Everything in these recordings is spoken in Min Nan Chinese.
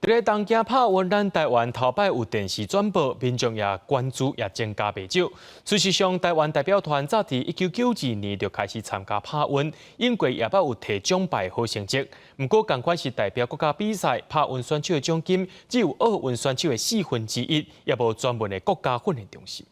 佇咧東京拍運，咱台灣頭擺有電視轉播，民眾也關注也增加袂少。事實上，台灣代表團早佇1992年就開始參加拍運，應過也捌有提獎牌好成績。毋過，仝款是代表國家比賽，拍運選手的獎金只有奧運選手的1/4，也無專門的國家訓練中心。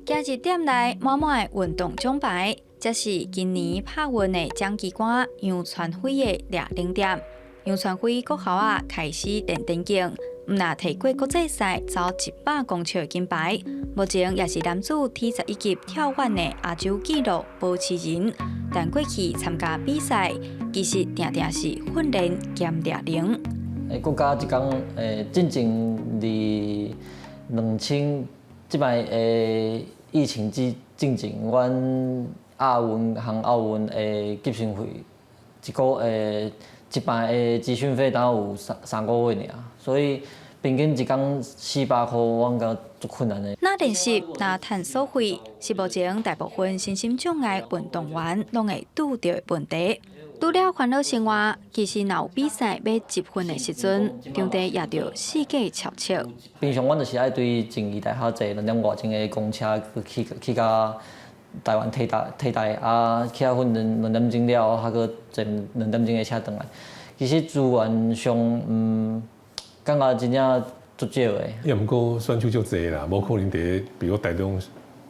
行入店內，滿滿的運動獎牌，這是今年拍運的獎機官楊傳輝的掠零店。楊傳輝國校仔開始練田徑，毋若提過國際賽走100公尺的金牌，目前也是男子 T11級跳遠的亞洲紀錄保持人。但過去參加比賽，其實定定是訓練兼掠零。國家這工進前佇兩千這擺的疫情之進前，阮亞運和奧運的集訓費一個月一擺的集訓費，當有三三個月爾，所以平均一工400箍，阮感覺足困難的。若練習，若趁所費，是目前大部分身心障礙運動員攏會拄著的問題。除了煩惱生活，其實若有比賽欲集訓的時陣，場地也著四界撨測。平常阮就是愛對靜宜大學坐2點外鐘的公車去去到台灣體大體大啊，去遐訓練2點鐘了後，還閣坐兩點鐘的車轉來。其實資源上，感覺真正足少的。也毋過選手足濟啦，無可能佇比如台中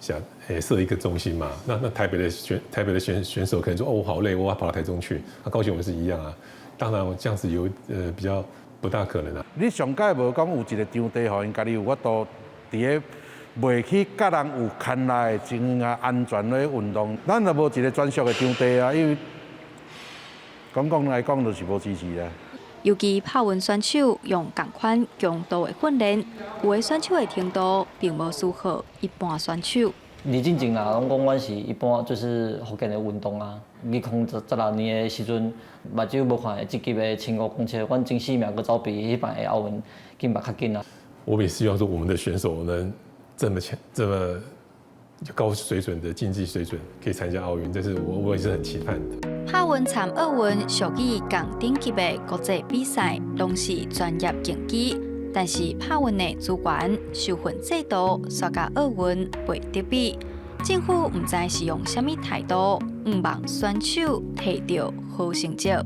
設一個中心嘛。那台北的選手可能說：哦，我好累，我要跑到台中去。那高雄也是一樣啊。當然，這樣子有比較不大可能啊。你上蓋無講有一個場地，予𪜶家己有法度佇个袂去佮人有牽力的情形下安全咧運動。咱就無一個專屬的場地啊，因為講講來講就是無支持啊。尤其拍運選手用仝款強度的訓練，有的選手的程度並無輸予一般選手。你進前啊，攏講阮是一般就是復健的運動啊。2016年的時陣，目睭無看的這級的1500公尺，阮前四名閣走比彼擺的奧運金牌較緊啊。我也希望說，我們的選手能這麼強、這麼高水準的競技水準，可以參加奧運，這是我也是很期盼的。拍運參奧運屬於仝等級的國際比賽，攏是專業競技。但是拍運的資源、受訓制度，煞佮奧運袂得比。政府毋知是用啥物態度，向望選手提著好成績。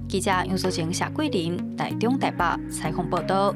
記者楊淑晴、謝桂林，台中、台北採訪報道。